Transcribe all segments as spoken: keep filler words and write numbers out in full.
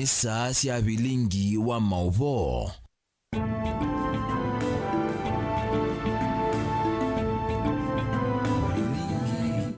Saa sya vilingi wa maũvoo.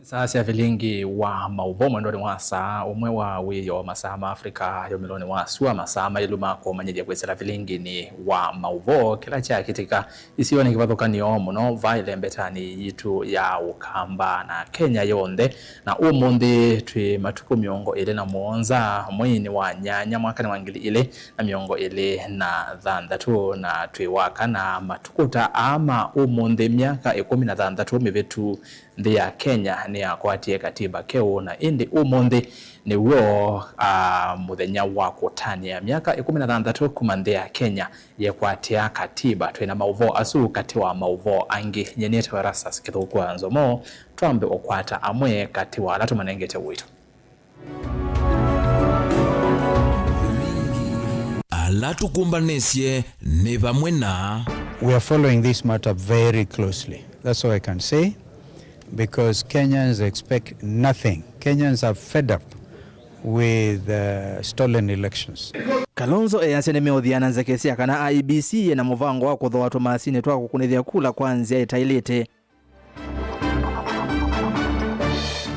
Saa sya vilingi wa maũvoo mwendonĩ wa saa ũmwe wa wĩoo, masaa ma Africa yũmĩlonĩ wa sua, masaa maĩlu ma kũmanyĩthya kwĩsĩla vilinginĩ wa maũvoo kĩla kyakĩtĩka isionĩ kĩvathũkany'o mũno va ĩlembetanĩ yitũ ya Ũkamba na Kenya yonthe. Na ũmũnthĩ twĩ matukũ mĩongo ĩlĩ na mũonza mweinĩ wa nyanya mwakanĩ wa ngili ilĩ na mĩongo ĩlĩ na thanthatũ, na twĩ wa kana matukũ ta aa ma ũmũnthĩ myaka ĩkũmi na thanthatũ mĩvĩtu, nthĩ ya Kenya nĩyakwatie katiba keũ, na ĩndĩ ũmũnthĩ nĩw'o, ah, mũthenya wa kũtanĩa myaka ĩkũmi na thanthatũ kuma nthĩ ya Kenya yekwatĩa katiba. Twĩ na maũvoo asu katĩ wa maũvoo angĩ. Nyie nĩtawa Erastus Kĩthũku wa Nzomo. Twambe ũkwata amwe katĩ wa ala tũmanengete ũito. Ala tũkũmbanĩsye nĩ vamwe na. We are following this matter very closely. That's all I can say, because Kenyans expect nothing. Kenyans are fed up with, uh, stolen elections. Kalonzo easya nĩmeũthiana nzeke sya kana I E B C yĩna mũvango wa kũthooa tũmasinĩ twa kũkunĩthya kula kwa nzĩa ĩtaĩlĩte.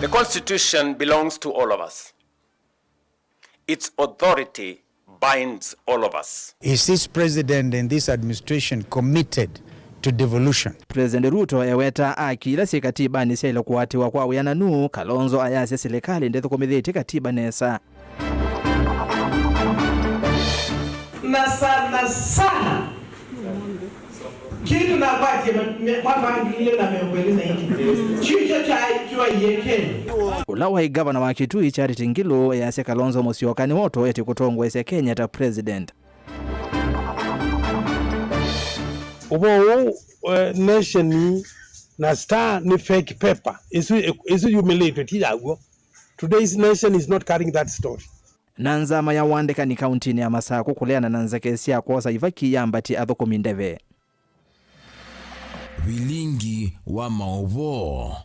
The Constitution belongs to all of us. Its authority binds all of us. Is this president and this administration committed to devolution? President Ruto eweta aki ila syĩ katibanĩ syaĩle kũatĩwa kwa wĩananu. Kalonzo ayasya silikalĩ ndĩthũkũmĩthĩtye katiba nesa. Na sana sana, kĩndũ nakwatie me-, me-, mwaka wa ngili ilĩ na mĩongo ĩlĩ na ilĩ, kĩkyo kya-, kyaie Kenya. Ũla waĩ ngavana wa Kitui, Charity Ngilu, easya Kalonzo Musyoka nĩwe ũtoetye kũtongoesya Kenya ta president. Ũvoo ũũ, eh, nation na star nĩ fake paper. Ĩsu, ĩsu yumĩlĩtwe, ti yaw'o. Today's nation is not carrying that story. Na nzama ya ũandĩkani kauntinĩ ya Masakũ kũleana na nzeke sya kwosa ivaki yambatie athũkũmi ndeve. Vilingi wa maũvoo.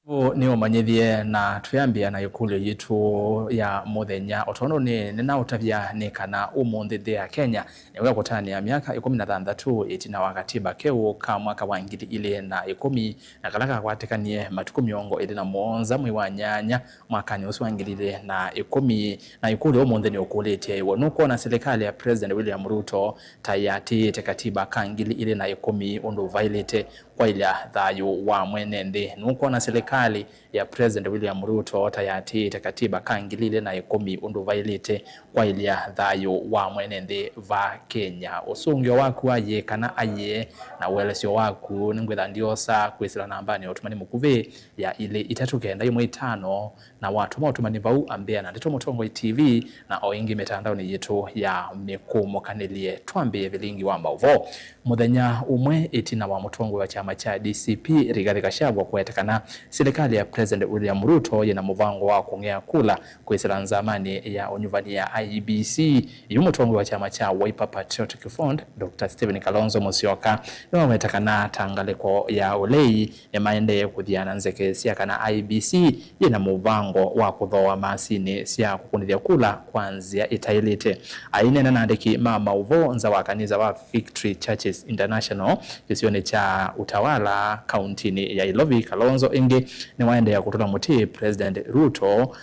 Ũũ nĩ ũmanyĩthye, na twĩambĩa na ĩkũlyo yitũ ya mũthenya. O tondũ nĩ, nĩnaũtavya nĩ kana ũmũnthĩ nthĩ ya Kenya nĩwĩa kũtanĩa myaka ĩkũmi na thanthatũ ĩtina wa katiba keũ ka mwaka wa ngili ilĩ na ĩkũmi, na kala kakwatĩkanie matukũ mĩongo ĩlĩ na mũonza mwei wa nyanya mwakanĩ ũsu wa ngili ilĩ na ĩkũmi. Na ĩkũlyo ũmũnthĩ nĩũkũlĩtye ĩwe, nũkwona silikalĩ ya President William Ruto ta yĩatĩĩte katiba ka ngili ilĩ na ĩkũmi ũndũ ũvaĩlĩte kwaĩlya thayũ wa mwene nthĩ? Nũkwona silikalĩ ya President William Ruto ta yĩatĩĩte katiba ka ngili ilĩ na ĩkũmi ũndũ ũvaĩlĩte kwaĩlya thayũ wa mwene nthĩ va Kenya? Ũsũngĩo waku wa yĩĩ kana aiee, na ũelesyo waku nĩngwĩtha ndiosa kwĩsĩla nambanĩ ya ũtũmani mũkuvĩ ya ilĩ itatũ kenda ĩmwe itano, na watũma ũtũmani vau, ambĩa na Ndeto Mũtongoi T V, na o ĩngĩ mĩtandaonĩ yitũ ya mĩkũmũkanĩlye. Twambĩĩe vilingi wa maũvoo. Mũthenya ũmwe ĩtina wa mũtongoi wa kyama kya D C P, Rigathi Gachagua, kũweta kana silikalĩ ya President William Ruto yĩna mũvango wa kũng'ea kula kwĩsĩla nzamanĩ ya ũnyuvani ya I E B C, yu mũtongoi wa kyama kya Wiper Patriotic Front, Doctor Stephen Kalonzo Musyoka, nĩwaweta kana ta ngalĩko ya ũlei nĩmaendee kũthiana nzeke sya kana I E B C yĩna mũvango wa kũthooa masinĩ sya kũkunĩthya kula kwa nzĩa ĩtaĩlĩte. Aineena na andĩki ma maũvoo nza wa kanisa wa Victory Churches International kĩsionĩ kya Utawala, kauntinĩ ya Ilovi, Kalonzo ĩngĩ nĩwaendeea kũtũla mũtĩ President Ruto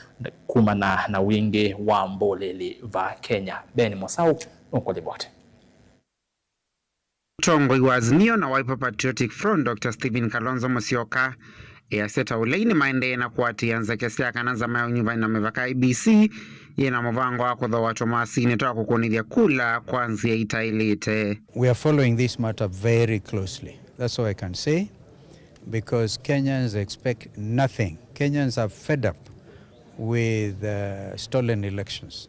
kumana na wingĩ wa mbũlĩli va Kenya. Ben Musau nũkũlivoti. Mũtongoi wa Azimio na Wiper Patriotic Front, Doctor Stephen Kalonzo Musyoka, easya ta ũlei nĩmaendee na kũatĩĩa nzeke sya kana nzama ya ũnyuvani na mĩvaka, I E B C, yĩna mũvango wa kũthooa tũmasinĩ twa kũkunĩthya kula kwa nzĩa itaĩlĩte. We are following this matter very closely. That's all I can say, because Kenyans expect nothing. Kenyans are fed up with, uh, stolen elections.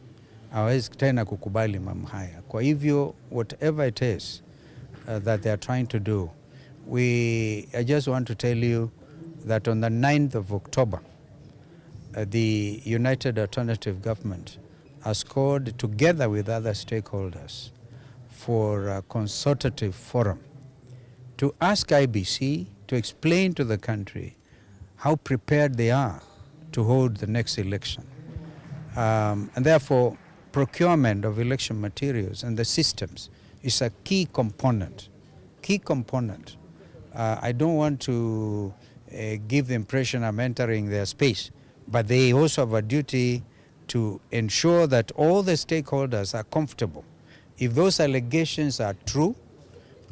Hawezi tena kukubali mambo haya. Kwa hivyo, whatever it is, uh, that they are trying to do, we, I just want to tell you that on the ninth of October, uh, the United Alternative Government has called together with other stakeholders for a consultative forum to ask I B C to explain to the country how prepared they are to hold the next election. Um, and therefore, procurement of election materials and the systems is a key component, key component. Uh, I don't want to, uh, give the impression I'm entering their space, but they also have a duty to ensure that all the stakeholders are comfortable. If those allegations are true,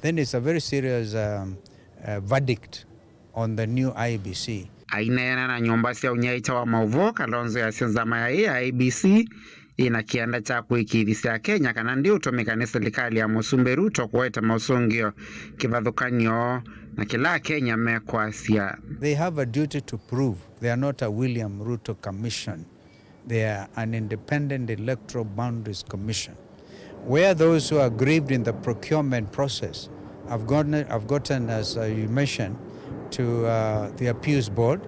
then it's a very serious, um, uh, verdict on the new I E B C. Aineena na nyũmba sya ũnyaĩĩkya wa maũvoo, Kalonzo easya nzama ya ĩ ya I E B C yĩ na kĩanda kya kũĩkĩĩthisya Akenya kana ndĩũtũmĩka nĩ silikalĩ ya Mũsumbĩ Ruto kũete maũsũngĩo kĩvathũkany'o na kĩla Akenya mekwasya. They have a duty to prove they are not a William Ruto commission. They are an independent electoral boundaries commission. Where those who are aggrieved in the procurement process have gotten, have gotten, as, uh, you mentioned, to, uh, the appeals board,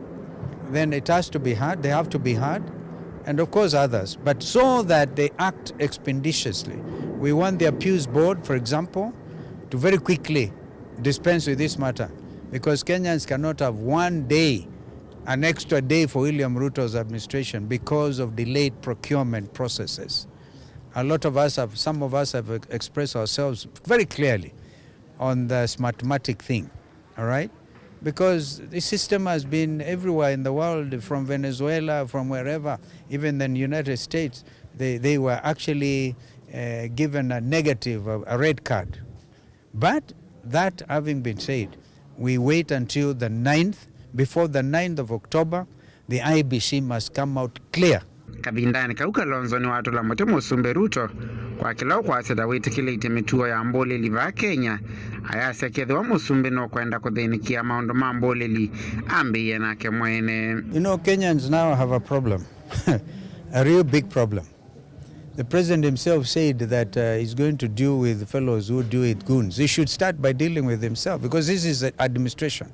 then it has to be heard, they have to be heard, and of course others, but so that they act expeditiously. We want the appeals board, for example, to very quickly dispense with this matter, because Kenyans cannot have one day, an extra day for William Ruto's administration because of delayed procurement processes. A lot of us have, some of us have ex-, expressed ourselves very clearly on the Smartmatic thing, all right? Because the system has been everywhere in the world, from Venezuela, from wherever, even in the United States, they, they were actually, uh, given a negative, a, a red card. But that having been said, we wait until the ninth. Before the ninth of October, the I E B C must come out clear. Kavindanĩ kau, Kalonzo nĩwatũla mũtĩ Mũsumbĩ Ruto kwa kĩla ũkwasya ta wĩtĩkĩlĩtye mĩtuo ya mbũlĩli vaa Kenya, ayasya kethĩwa Mũsumbĩ nũkwenda kũthĩnĩkĩa maũndũ ma mbũlĩli, ambĩĩe nake mwene. You know, Kenyans now have a problem, a real big problem. The president himself said that, uh, he's going to deal with fellows who deal with goons. He should start by dealing with himself, because this is an administration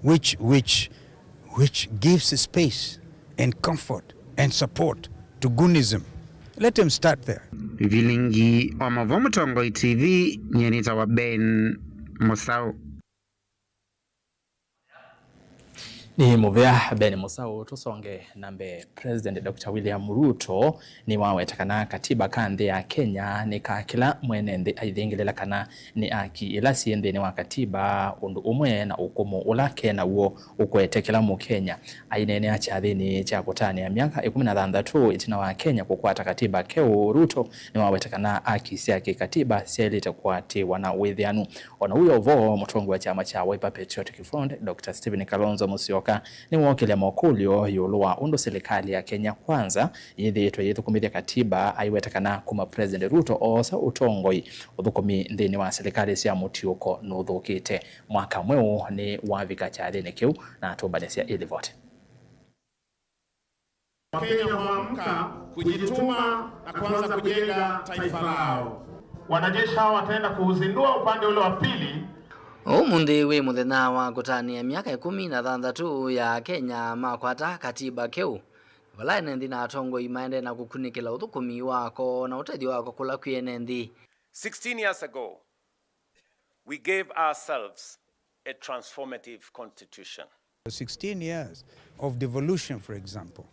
which, which, which gives space and comfort and support to goonism. Let him start there. Vilingi wa Mavo, Mũtongoi T V, nyie nĩtawa Ben Mũsaũ. Nĩ mũvea Ben Mũsaũ. Tũsonge na mbee. President Doctor William Ruto nĩwaweta kana katiba ka nthĩ ya Kenya nĩ ka kĩla mwene nthĩ aithingĩlĩla kana nĩ aki ila syĩ nthĩnĩ wa katiba, ũndũ ũmwe na ũkũmũ ũla ke naw'o ũkwete kĩla Mũkenya. Aineenea kyathĩnĩ kya kũtanĩa myaka ĩkũmi na thanthatũ ĩtina wa Kenya kũkwata katiba keũ, Ruto nĩwaweta kana aki sya kĩkatiba syaĩlĩte kũatĩĩwa na wĩthĩanu. O na ũu yo vo, mũtongoi wa kyama kya Wiper Patriotic Front, Doctor Stephen Kalonzo Musyoka, nĩwookĩlya makũlyo ĩũlũ wa ũndũ silikalĩ ya Kenya Kwanza yĩthĩĩtwe yĩthũkũmĩthya katiba, aiweta kana kuma President Ruto oosa ũtongoi, ũthũkũmi nthĩnĩ wa silikalĩ sya mũtiũko nũthũkĩte. Mwaka mweũ nĩwavika kyathĩnĩ kĩu, na atũmbanĩsya ĩ livoti. Wakenya huamka kujituma na kuanza kujenga taifa lao. Wanajeshi hawa wataenda kuuzindua upande ule wa pili. Ũmũnthĩ wĩ mũthenya wa kũtanĩa myaka ĩkũmi na thanthatũ ya Kenya makwata katiba keũ, vala ene nthĩ na atongoi maendee na kũkunĩkĩla ũthũkũmi wako na ũtethyo wako kũla kwĩ ene nthĩ. Sixteen years ago, we gave ourselves a transformative constitution. Sixteen years of devolution, for example.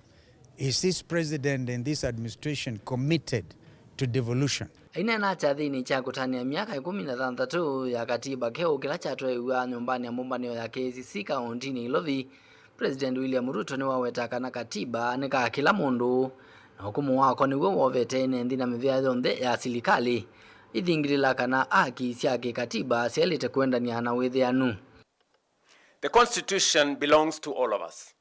Is this president and this administration committed to devolution? Aineena kyathĩnĩ kya kũtanĩa myaka ĩkũmi na thanthatũ ya katiba keũ kĩla kyatwaĩw'a nyũmbanĩ ya mũmbanĩo ya K I C C kaũntinĩ Ilovi, President William Ruto nĩwaweta kana katiba nĩ ka kĩla mũndũ, na ũkũmũ wako nĩw'o wovete ene nthĩ na mĩvĩa yonthe ya silikalĩ ithingĩlĩla kana aki sya kĩkatiba syaĩlĩte kũendany'a na wĩthĩanu. The Constitution belongs to all of us.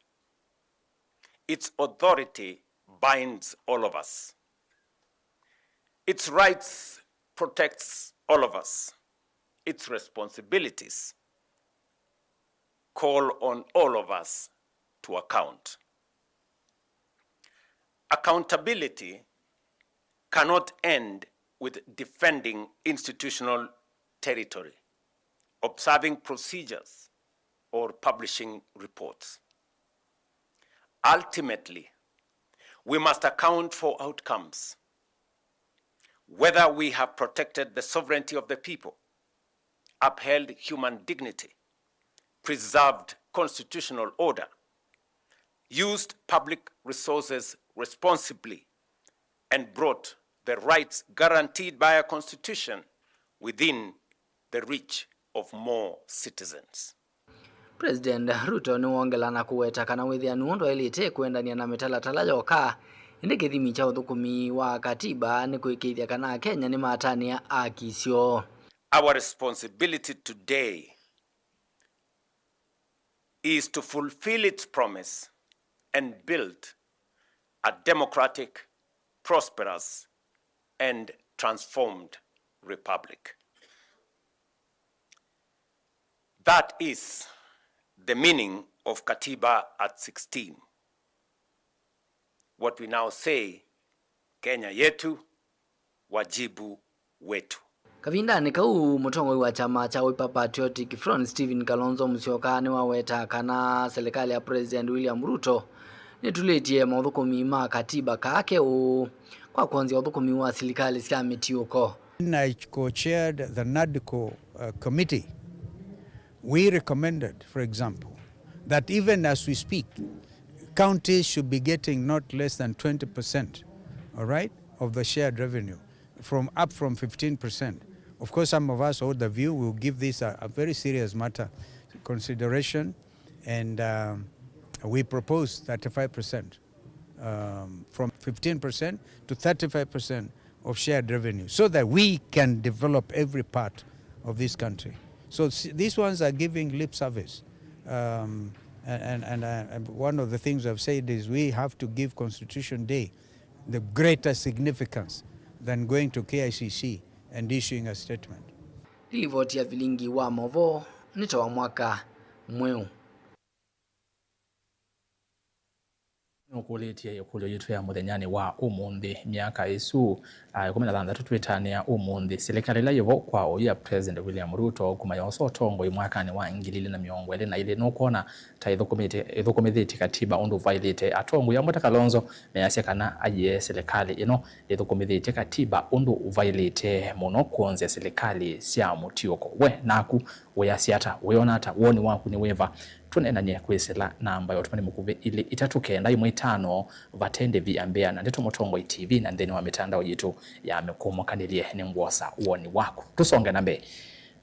Its authority binds all of us. Its rights protects all of us. Its responsibilities call on all of us to account. Accountability cannot end with defending institutional territory, observing procedures, or publishing reports. Ultimately, we must account for outcomes whether we have protected the sovereignty of the people, upheld human dignity, preserved constitutional order, used public resources responsibly, and brought the rights guaranteed by our Constitution within the reach of more citizens. President Ruto nĩwongela na kũweta kana wĩthĩanu ũndũ waĩlĩte kũendany'a na mĩtalatala yoka, ĩndĩ kĩthimi kya ũthũkũmi wa katiba nĩ kũĩkĩĩthya kana Akenya nĩmatanĩa aki syoo. Our responsibility today is to fulfill its promise and build a democratic, prosperous, and transformed republic. That is the meaning of Katiba at sixteen. What we now say, Kenya yetu, wajibu wetu. Kavindanĩ kau, mũtongoi wa kyama kya Wiper Patriotic Front, Stephen Kalonzo Musyoka, nĩwawetaa kana silikalĩ ya President William Ruto nĩtulĩtye maũthũkũmi ma katiba kaa keũ kwa kwonzya ũthũkũmi wa silikalĩ sya mĩtiũko. I co-chaired the NADCO, uh, committee. We recommended, for example, that even as we speak, counties should be getting not less than twenty percent, all right, of the shared revenue, from, up from fifteen percent. Of course, some of us hold the view we'll give this a, a very serious matter consideration, and, um, we propose thirty-five percent, um, from fifteen percent to thirty-five percent of shared revenue, so that we can develop every part of this country. So s-, these ones are giving lip service. Um, and, and, and, uh, and one of the things I've said is we have to give Constitution Day the greater significance than going to K I C C and issuing a statement. Nĩ livoti ya Vilingi wa Maũvoo, nĩ ta wa mwaka mweũ. Nũkũlĩtye ĩkũlyo yitũ ya mũthenyanĩ wa ũmũnthĩ, myaka ĩsu, ah, ĩkũmi na thanthatũ twĩtanĩa ũmũnthĩ, silikalĩ ĩla yĩvo kwa oyu ya President William Ruto kuma yosa ũtongoi mwakanĩ wa ngili ilĩ na mĩongo ĩlĩ na ilĩ, nũkwona ta ĩthũkũmĩte, ĩthũkũmĩthĩtye katiba ũndũ ũvaĩlĩte? Atongoi amwe ta Kalonzo measya kana aiee silikalĩ ĩno ĩthũkũmĩthĩtye katiba ũndũ ũvaĩlĩte mũno kwonzya silikalĩ sya mũtiũko. We naku wĩasya ata? Wĩona ata? Woni waku nĩ wĩva? Tũneenany'e kwĩsĩla namba ya ũtũmani mũkuvĩ ilĩ itatũ kenda ĩmwe itano, vate ndĩvi ambĩa na Ndeto Mũtongoi T V na nthĩnĩ wa mĩtandao yitũ ya mĩkũmũkanĩlye. Nĩngwosa woni waku. Tũsonge na mbee.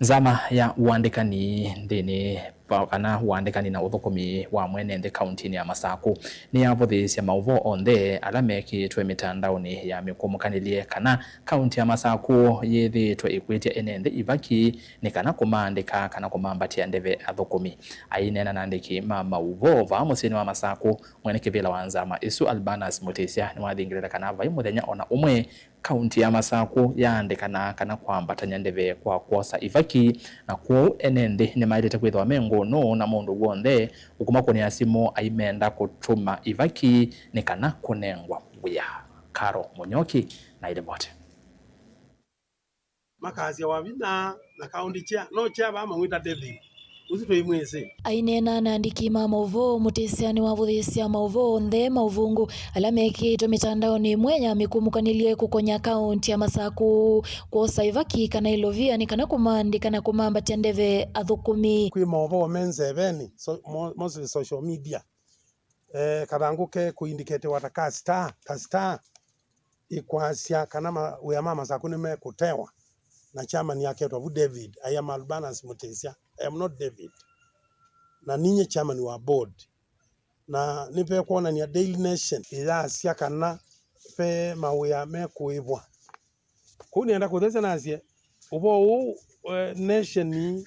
Nzama ya ũandĩkani nthĩnĩ wa, kana ũandĩkani na ũthũkũmi wa mwene nthĩ kauntinĩ ya Masakũ nĩyavũthĩĩsye maũvoo onthe ala mekĩĩtwe mĩtandaonĩ ya mĩkũmũkanĩlye kana kaunti ya Masakũ yĩthĩĩtwe ĩkwĩtya ene nthĩ ivaki nĩ kana kũmaandĩka kana kũmambatĩa ndeve athũkũmi. Aineena na andĩki ma maũvoo vaa mũsyĩnĩ wa Masakũ, mwene kĩvĩla wa nzama ĩsu Albanus Mutisya nĩwathingĩlĩle kana vai mũthenya o na ũmwe kaunti ya Masakũ yaandĩkana kana kwambatany'a ndeve kwa kwosa ivaki, na kwoou ene nthĩ nĩmaĩlĩte kwĩthĩwa me ngũnũ na mũndũ w'onthe ũkũmakũnĩa simũ aimenda kũtũma ivaki nĩ kana kũnengwa wĩa. Caro Mũnyoki na ilivoti. Makasya Wavinya na county chair, no chair vaa mamwĩta David. Ũsu tũimwĩsĩ. Aineena na andĩki ma maũvoo, Mutisya nĩwavũthĩĩsya maũvoo onthe ma ũvũngũ ala mekĩĩtwe mĩtandaonĩ ĩmwe ya mĩkũmũkanĩlye kũkony'a kaunti ya Masakũ kwosa ivaki kana ilovia nĩ kana kũmaandĩka na kũmambatya ndeve athũkũmi. Kwĩ maũvoo me nzevenĩ, so, mo-, mostly social media. Eh, kathangũ ke kũindiketiwa ta ka star, ka star, ĩkwasya kana ma-, wĩa ma Masakũ nĩmekũtewa, na chairman aketwa vu David. I am Albanus Mutisya, I am not David. Na ninyie chairman wa board. Na nĩvekwonany'a Daily Nation ĩyasya kana ve mawĩa mekũĩvwa. Kũu nĩenda kũthesya nasye, ũvoo ũũ, eh, Nation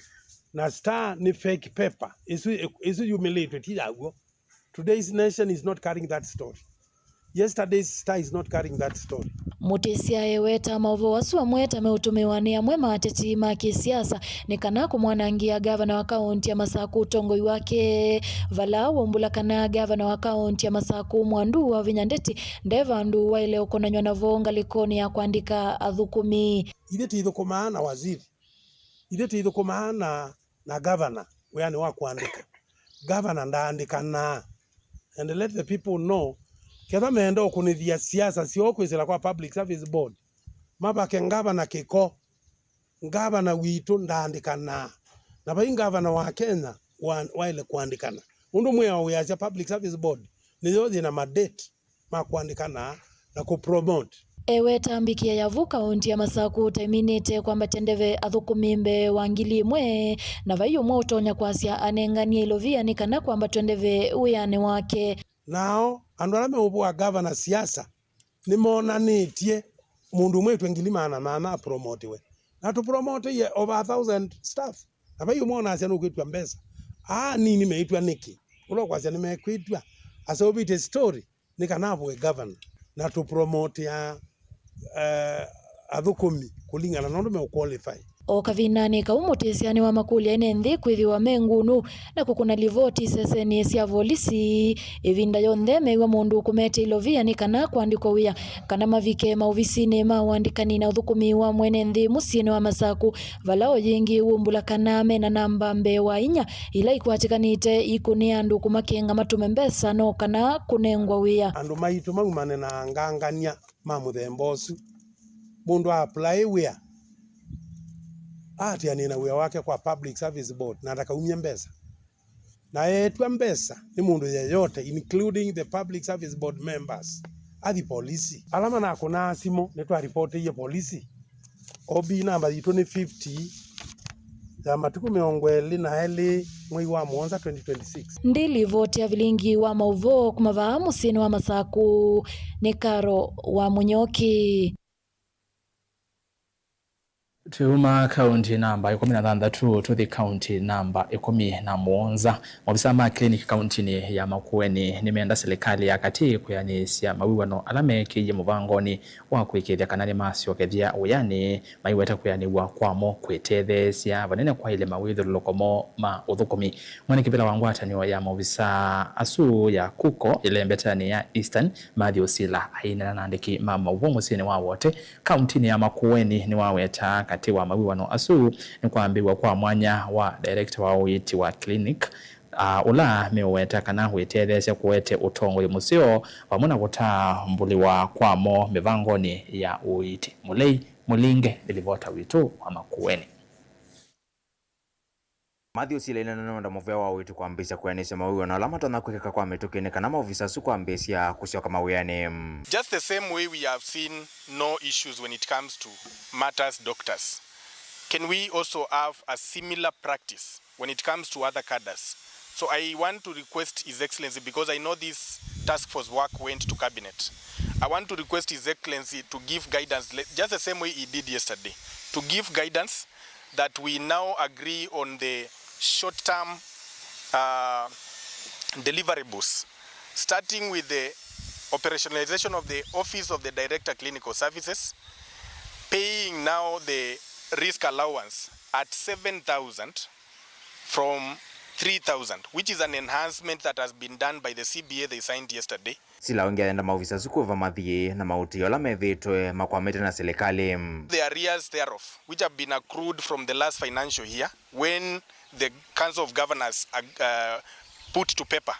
na Star nĩ fake paper. Ĩsu, ĩsu yumĩlĩtwe, ti yaw'o. Today's Nation is not carrying that story. Yesterday's Star is not carrying that story. Mutisya eweta maũvoo asu amwe ta meũtũmĩwa nĩ amwe ma ateti ma kĩsiasa nĩ kana kũmwanangĩa gavana wa kaunti ya Masakũ ũtongoi wake, vala waumbũla kana gavana wa kaunti ya Masakũ Mwandu Wavinya Ndeti nde vandũ waĩle ũkonanywa navo ngalĩkonĩ ya kũandĩka athũkũmi. Ithyĩ tũithũkũmaa na waziri. Ithyĩ tũithũkũmaa na, na gavana wĩanĩ wa kũandĩka. Gavana ndaandĩkanaa. And let the people know, ketha meenda ũkũnĩthya siasa syoo kwĩsĩla kwa Public Service Board, mavake ngavana kĩko. Ngavana witũ ndaandĩkanaa, na vai ngavana wa Kenya wa-, waĩle kũandĩkana. Ũndũ mwĩao wĩasya, Public Service Board nĩyo yĩna mandate ma kũandĩkana na kũpromote. Eweta mbikĩa ya vu kaunti ya Masaku ũtaiminĩte kwambatya ndeve athũkũmi mbee wa ngili ĩmwe, na vai ũmwe ũtonya kwasya anenganie ilovia nĩ kana kwambatwe ndeve wĩanĩ wake. Nao andũ ala meũvũa ngavana siasa nĩmonanĩtye mũndũ ũmwe ĩtwe ngili maana maana apromotiwe. Na tũpromoteie over a thousand staff. Na vai ũmwe ũnasya nũkwĩtw'a mbesa. Aa nini meĩtw'a nĩkĩ? Ũla ũkwasya nĩmekwĩtw'a aseũvĩtye story nĩ kana avũe governor. Na tũpromotea, eh, athũkũmi kũlingana na ũndũ meũqualify. O kavindanĩ kau mũtĩsyanĩ wa makũlyo ene nthĩ kwĩthĩwa me ngunu na kũkũna livoti isesenĩ sya volisi. Ĩvinda yonthe meew'a mũndũ ũkũmete ilovia nĩ kana kwandĩkwa wĩa kana mavike maovisinĩ ma ũandĩkani na ũthũkũmi wa mwene nthĩ mũsyĩnĩ wa Masaku, vala o yĩngĩ wũmbũla kana mena namba mbee wa inya ila ikwatĩkanĩte ikũnĩa andũ kũmakenga matũme mbesa no kana kũnengwa wĩa. Andũ maitũ maumane na angangany'a ma mũthemba ũsu. Mũndũ a apply wĩa, aatĩanĩe na wĩa wake kwa Public Service Board na ndakaumye mbesa. Na eetw'a mbesa nĩ mũndũ yeyote, including the Public Service Board members, athi polisi. Ala manakũnaa simũ nĩtwaripoteie polisi. O B namba yitũ nĩ fifty ya matukũ mĩongo ĩlĩ na elĩ mwei wa mũonza twenty twenty-six. Ndi livoti ya vilingi wa maũvoo kuma vaa mũsyĩnĩ wa Masaku nĩ Karo wa Mũnyoki. Tuma kaunti namba ĩkũmi na thanthatũ tũthi kaunti namba ĩkũmi na mũonza. Maovisa ma clinic kauntinĩ ya Makueni nĩmenda silikalĩ ya katĩ kwĩanĩsya mawĩw'ano ala mekĩie mũvangonĩ wa kũĩkĩĩthya kana nĩmasyokethya wĩanĩ, maiweta kwĩanĩw'a kwamo kwĩtetheesya vanene kwaĩle mawĩthyũlũlũko moo ma ũthũkũmi. Mwanĩkĩvĩla wa ngwatanĩo ya maovisa asu ya KUCO ĩlembetanĩ ya Eastern, Matthew Sila, aineena na andĩki ma maũvoo mũsyĩnĩ wa Wote, kauntinĩ ya Makueni, nĩwaweta katĩ wa mawĩw'ano asu nĩ kwambĩĩw'a kwa mwanya wa director wa ũiiti wa clinic, a, ũla meũweta kana wĩtetheesya kũete ũtongoi mũseo vamwe na kũtambũlĩwa kwamo mĩvangonĩ ya ũiiti. Mũlei Mũlinge nĩ livota witũ wa Makueni. Matthew Sila aineena nũndũ mũvea wa ũiiti kwambĩĩsya kwĩanĩsya mawĩw'ano ala matonya kwĩkĩka kwa mĩtũkĩ nĩ kana maovisa asu kwambĩĩsya kũsyoka mawĩanĩ. Just the same way we have seen no issues when it comes to matters doctors, can we also have a similar practice when it comes to other cadres? So I want to request His Excellency, because I know this task force work went to cabinet, I want to request His Excellency to give guidance, le-, just the same way he did yesterday, to give guidance that we now agree on the short-term, uh, deliverables, starting with the operationalization of the Office of the Director Clinical Services, paying now the risk allowance at seven thousand from three thousand, which is an enhancement that has been done by the C B A they signed yesterday. Sila ũngĩ ayenda maovisa asu kũva mathiĩ na maũtĩo ala methĩĩtwe makwamĩte na silikalĩ. The arrears thereof, which have been accrued from the last financial year when the Council of Governors, uh, put to paper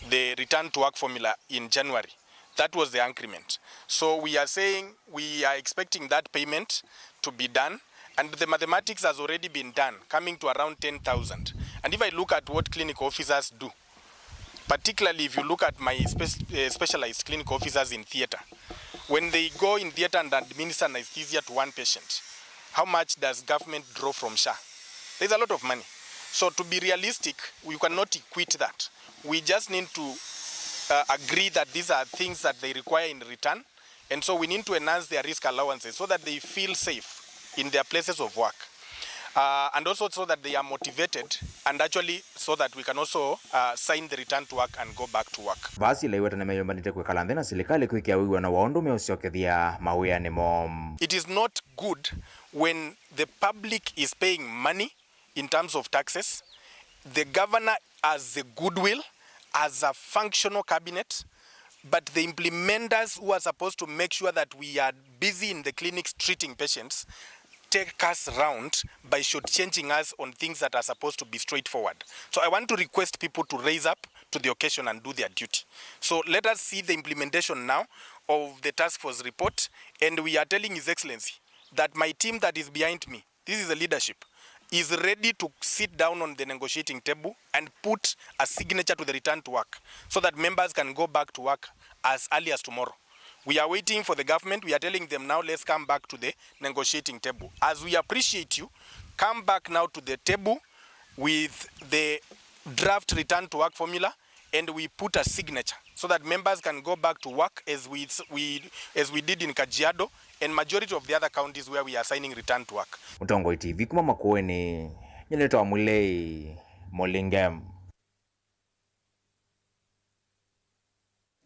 the return to work formula in January. That was the agreement. So we are saying we are expecting that payment to be done, and the mathematics has already been done, coming to around ten thousand. And if I look at what clinical officers do, particularly if you look at my spe-, uh, specialized clinical officers in theater, when they go in theater and administer anesthesia to one patient, how much does government draw from SHA? There's a lot of money. So to be realistic, you cannot equate that. We just need to, uh, agree that these are things that they require in return, and so we need to enhance their risk allowances so that they feel safe in their places of work. Uh, and also so that they are motivated and actually so that we can also, uh, sign the return to work and go back to work. Vaa Sila aiweta nĩmeyũmbanĩte kwĩkala nthĩ na silikalĩ kwĩkĩa wĩw'ano wa ũndũ meũsyokethya mawĩanĩ moo. It is not good when the public is paying money in terms of taxes, the governor has the goodwill, has a functional cabinet, but the implementers who are supposed to make sure that we are busy in the clinics treating patients take us round by shortchanging us on things that are supposed to be straightforward. So I want to request people to raise up to the occasion and do their duty. So let us see the implementation now of the task force report, and we are telling His Excellency that my team that is behind me, this is a leadership, is ready to sit down on the negotiating table and put a signature to the return to work so that members can go back to work as early as tomorrow. We are waiting for the government. We are telling them now, let's come back to the negotiating table. As we appreciate you, come back now to the table with the draft return to work formula, and we put a signature so that members can go back to work as we, we, as we did in Kajiado and majority of the other counties where we are signing return to work. Mũtongoi T V kuma Makueni, nyie nĩtawa Mulei Molinge.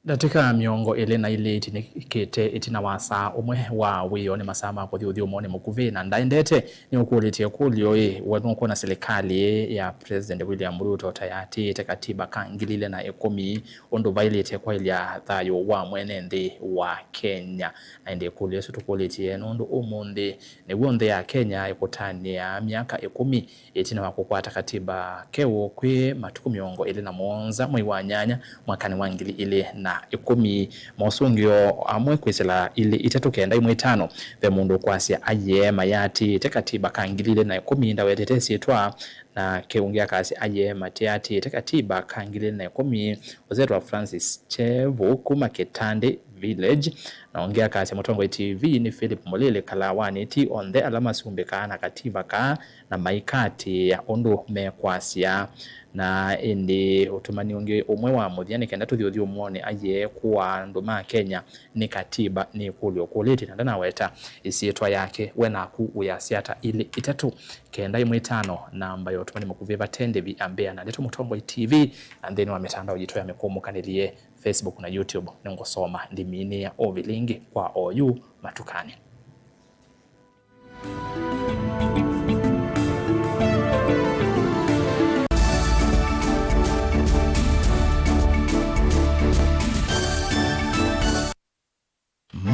Ndatĩka mĩongo ĩlĩ na ilĩ itinikĩte ĩtina wa saa ũmwe wa wĩoo nĩ masaa ma kũthi ũthyũmũonĩ mũkuvĩ, na ndaendete nĩũkũlĩtye ĩkũlyo ĩ, we nũkwona silikalĩ ya President William Ruto ta yatĩĩte katiba ka ngili ilĩ na ĩkũmi ũndũ vaĩlĩte kwaĩlya thayũ wa mwene nthĩ wa Kenya? Na ĩndĩ ĩkũlyo ĩsu tũkũlĩtye nũndũ ũmũnthĩ nĩw'o nthĩ ya Kenya ĩkũtanĩa myaka ĩkũmi ĩtina wa kũkwata katiba keũ kwĩ matukũ mĩongo ĩlĩ na mũonza mwei wa nyanya mwakanĩ wa ngili ilĩ na ĩkũmi. Mosũngĩo amwe kwĩsĩla ilĩ itatũ kenda imwe itano, ve mũndũ ũkwasya ayĩe mayatĩĩte katiba ka ngili ilĩ na ĩkũmi ndawetete ĩsyĩtwa, nake ũngĩ akasya ayĩe matĩatĩĩte katiba ka ngili ilĩ na ĩkũmi ũzetwa Francis Chevu kuma Kitandi Village, na ũngĩ akasya mũtongoi T V nĩ Philip Mũlĩlĩ Kalawanĩ ti onthe ala masumbĩkaa na kativa kaa na maikatĩĩa ũndũ mekwasya. Na ĩndĩ ũtũmani ũngĩ ũmwe wa mũthya nĩ kenda tũthi ũthyũmũonĩ ayĩe kũaa andũ ma Kenya nĩ katiba nĩ ĩkũlyo ũkũlĩtye na ndanaweta ĩsyĩtwa yake, we naku ũyasya ata ilĩ itatũ kenda imwe itano, namba ya ũtũmani mũkuvĩ vate ndĩvi ambĩa na ndeto mũtongoi T V, na nthĩnĩ wa mĩtandao yitũ ya mĩkũmũkanĩlye Facebook na YouTube, nĩngũsoma ndĩminĩ ya ũvilingi kwa oyu matukanĩ.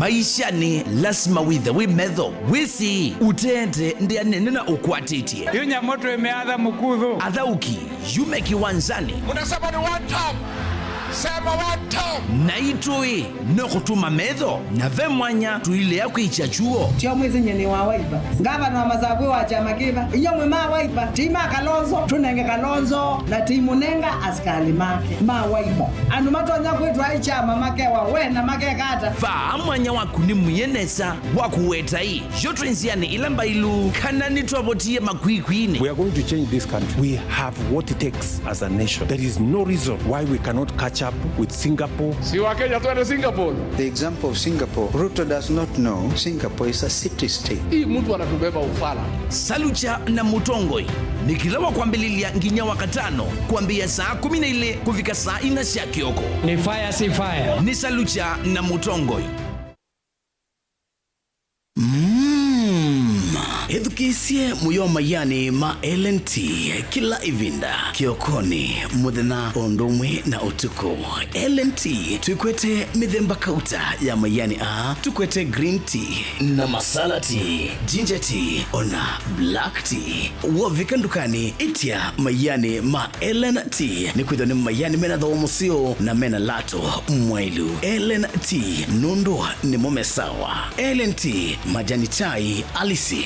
Maishanĩ, lasima wĩthe wĩ metho. Wĩsĩ, ũteete ndĩa nene na ũkwatĩtye. Yu nyamũ twĩmĩatha mũkuthũ. Athaũki, yume kĩwanzanĩ. Unasema ni one term. Sema one term. Na itũĩ no kũtuma metho, na ve mwanya tũilea kwĩkya kyuo. Tio mwĩsĩ nyie nĩ wa Wiper. Ngavana wa Masaku wa kyama kĩva? Inyuĩ mwĩ ma Wiper, ti ma Kalonzo, tũnenge Kalonzo, na ti mũnenga asikalĩ make ma Wiper. Andũ matonya kwĩtwa ai kyama makewa we na makeka ata? Vaa mwanya waku nĩ mwie nesa wa kũweta ĩ. Yo twĩ nzĩanĩ ĩla mbailu, kana nĩtwavotie makwikwiinĩ? We are going to change this country. We have what it takes as a nation. There is no reason why we cannot catch up with Singapore. Si wa Kenya twende Singapore? The example of Singapore, Ruto does not know Singapore is a city state. Hii mtu anatubeba ufala. Salucha na Mũtongoi nĩ kĩla wa kwambĩlĩlya nginya wa katano kwambĩĩa saa kũmi na ilĩ kũvika saa ina sya kĩoko. Ni fire, si fire. Nĩ Salucha na Mũtongoi. Mm. Ĩthukĩĩsye mũyo maianĩ ma L N T kĩla ĩvinda, kĩokonĩ, mũthenya, o ũndũ ũmwe na ũtukũ. L N T twĩkwete mĩthemba kauta ya maianĩ aa, tũkwete green tea na masala tea, ginger tea, ona black tea. Wovika ndukanĩ, ĩtya maianĩ ma L N T, nĩkwĩthĩwa nĩ maianĩ mena thooa mũseo na mena lato mwaĩlu. L N T, nũndũ nĩmo me sawa. L N T, majani chai halisi.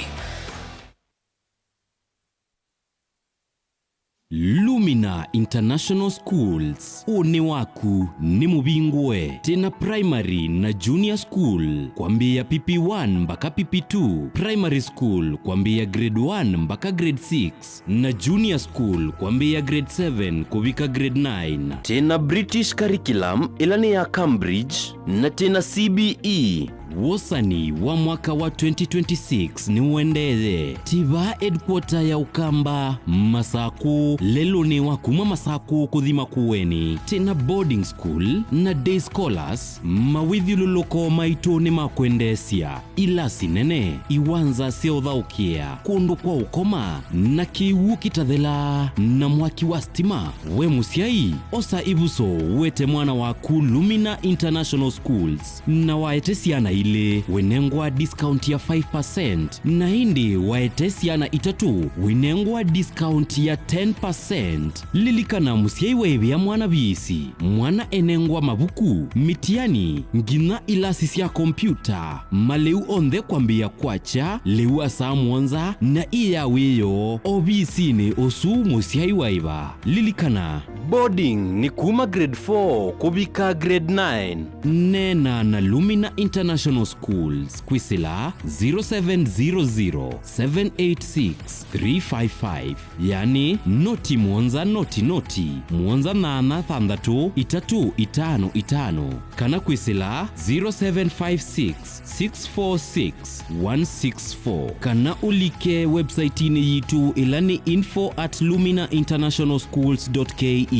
Lumina International Schools, ũnĩ waku nĩ mũvingũe. Twĩna primary na junior school kwambĩĩa P P one mbaka P P two, primary school kwambĩĩa grade one mbaka grade six, na junior school kwambĩĩa grade seven kũvika grade nine. Twĩna British curriculum, ĩla nĩ ya Cambridge, na twĩna C B E. Wosani wa mwaka wa twenty twenty-six nĩũendeeye. Twĩ vaa headquarter ya Ũkamba, Masakũ, lelũnĩ wa kuma Masakũ kũthi Makueni. Twĩna boarding school na day scholars, mawĩthyũlũlũko maitũ nĩ ma kwendeesya. Ilasi nene, iwanza sya ũthaũkĩa, kũndũ kwa ũkoma, na kĩw'ũ kĩtathelaa, na mwaki wa stima. We mũsyai, osa ĩvuso, wete mwana waku Lumina International Schools, na waete syana ilĩ, wĩnengwa discount ya five percent, na ĩndĩ waete syana itatũ, wĩnengwa discount ya ten percent. Lilikana, mũsyai waĩvĩa mwana viisi, mwana enengwa mavuku, mĩtiani, nginya ilasi sya kompyuta, malĩu onthe kwambĩĩa kwakya lĩu wa saa mũonza na ĩ ya wĩoo ovisinĩ ũsu mũsyai waĩva. Lilikana, boarding nĩ kuma grade four kũvika grade nine. Neena na Lumina International Schools kwĩsĩla zero seven zero zero, seven eight six, three five five, yani noti mũonza noti noti, mũonza nana thanthatũ itatũ itano itano, kana kwĩsĩla zero seven five six, six four six, one six four, kana ũlike website-inĩ yitũ, ĩla nĩ info at lumina international schools dot K E.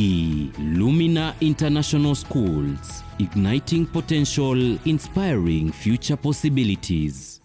Lumina International Schools, igniting potential, inspiring future possibilities.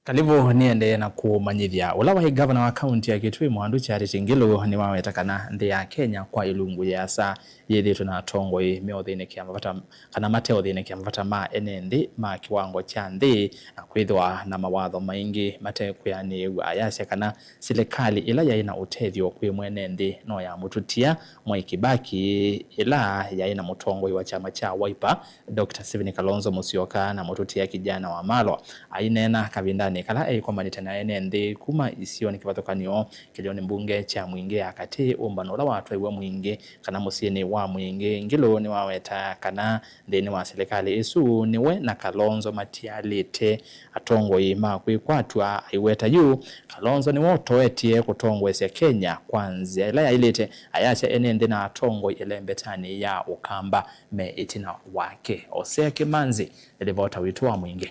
Kalivũ nĩendee na kũmanyĩthya. Ũla waĩ ngavana wa kaunti ya Kitui, Mwandu Charity Ngilu, nĩwaweta kana nthĩ ya Kenya kwa ĩlungu yĩasa yĩthĩĩtwe na atongoi meũthĩnĩkĩa mavata, kana mateũthĩnĩkĩa mavata ma ene nthĩ ma kĩwango kya nthĩ, na kwĩthĩwa na mawatho maingĩ matekwĩanĩĩw'a. Ayasya kana silikalĩ ĩla yaĩ na ũtethyo kwĩ mwene nthĩ no yamũtũtia Mwai Kibaki, ĩla yaĩ na mũtongoi wa kyama kya Wiper, Doctor Stephen Kalonzo Musyoka, na mũtũtia Kijana Wamalwa. Aineena kavindanĩ kala eĩkomanĩte na ene nthĩ kuma isionĩ kĩvathũkany'o kĩlĩonĩ mbunge kya Mwingĩ ya katĩ, ũmbano ũla watwaiwe Mwingĩ kana mũsyĩnĩ wa Mwingĩ, Ngilu nĩwaweta kana nthĩnĩ wa silikalĩ ĩsu nĩwe na Kalonzo matialĩte atongoi ma kwĩkwatw'a. Aiweta yu, Kalonzo nĩwe ũtoetye kũtongoesya Kenya kwa nzĩa ĩla yaĩlĩte. Ayasya ene nthĩ na atongoi ĩlembetanĩ ya Ũkamba me ĩtina wake. Osea Kĩmanzi nĩ livota witũ wa Mwingĩ.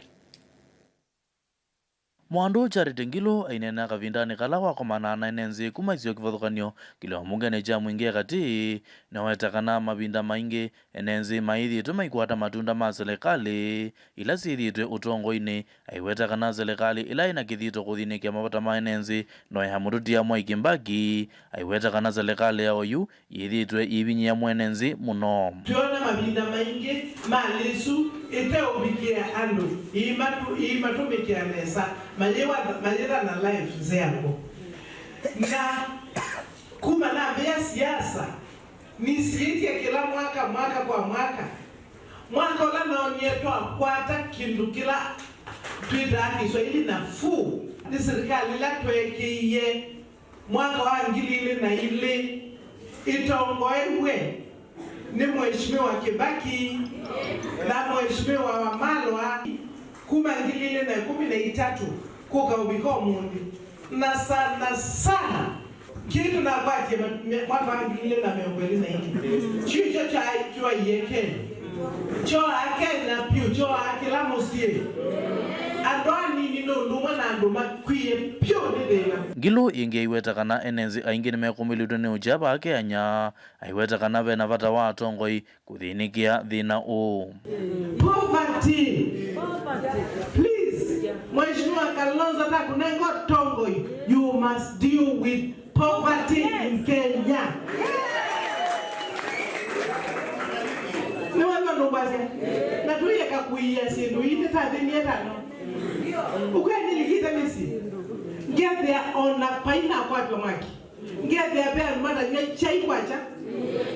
Mwandu Charity Ngilu aineena kavindanĩ kala wakomanaa na ene nthĩ kuma isio kĩvathũkany'o kĩlĩonĩ mbungenĩ kya Mwingĩ ya katĩ, nĩwaweta kana mavinda maingĩ ene nthĩ maĩthĩĩtwe maikwata matunda ma silikalĩ ila syĩthĩĩtwe ũtongoinĩ. Aiweta kana silikalĩ ĩla ĩna kĩthito kũthĩnĩkĩa mavata ma ene nthĩ no yamũtũtia Mwai Kibaki. Aiweta kana silikalĩ ya oyu yĩthĩĩtwe yĩvinyĩĩa mwene nthĩ mũno. Twĩona mavinda maingĩ malĩ ĩsu ĩteũvikĩa andũ, ĩimatu-, ĩimatũmĩkĩa nesa, mayĩwa-, mayĩthana life nzeango. Na kuma nambĩĩa siasa, nisiĩtye kĩla mwaka, mwaka kwa mwaka. Mwaka ũla noonie twakwata kĩndũ kĩla twĩtaa Kĩswaili nafuu, nĩ silikalĩ ĩla tweekĩie mwaka wa ngili ilĩ na ilĩ ĩtongoew'e nĩ Mheshimiwa Kibaki na Mheshimiwa Wamalwa kuma ngili ilĩ na ĩkũmi na itatũ kũka ũvika ũmũnthĩ, na sana sana kĩndũ nakwatie ma-, me-, mwaka wa ngili ilĩ na mĩongo ĩlĩ na ilĩ, kyu kyo kya-, kyaie Kenya. Kyoaa Kenya vyũ, kyoaa kĩla mũsyĩ. Andũ anini nĩ ũndũ ũmwe na andũ makwie vyũ nĩ thĩna. Ngilu ĩngĩ aiweta kana ene nthĩ aingĩ nĩmekũmĩlĩtwe nĩ ũkya vaa Kenya. Aiweta kana ve na vata wa atongoi kũthĩnĩkĩa thĩna ũũ. Poverty. Please, Mheshimiwa Kalonzo atakũnenga ũtongoi, you must deal with poverty in Kenya. Nĩwona nũkwasya? Na tũieka kũia syĩndũ ii nĩtathĩnie tano. Ũkwendĩlikĩte mĩsyĩ. Ngethĩa ona painakwatw'a mwaki. Ngethĩa ve andũ matanywa kyai kwakya.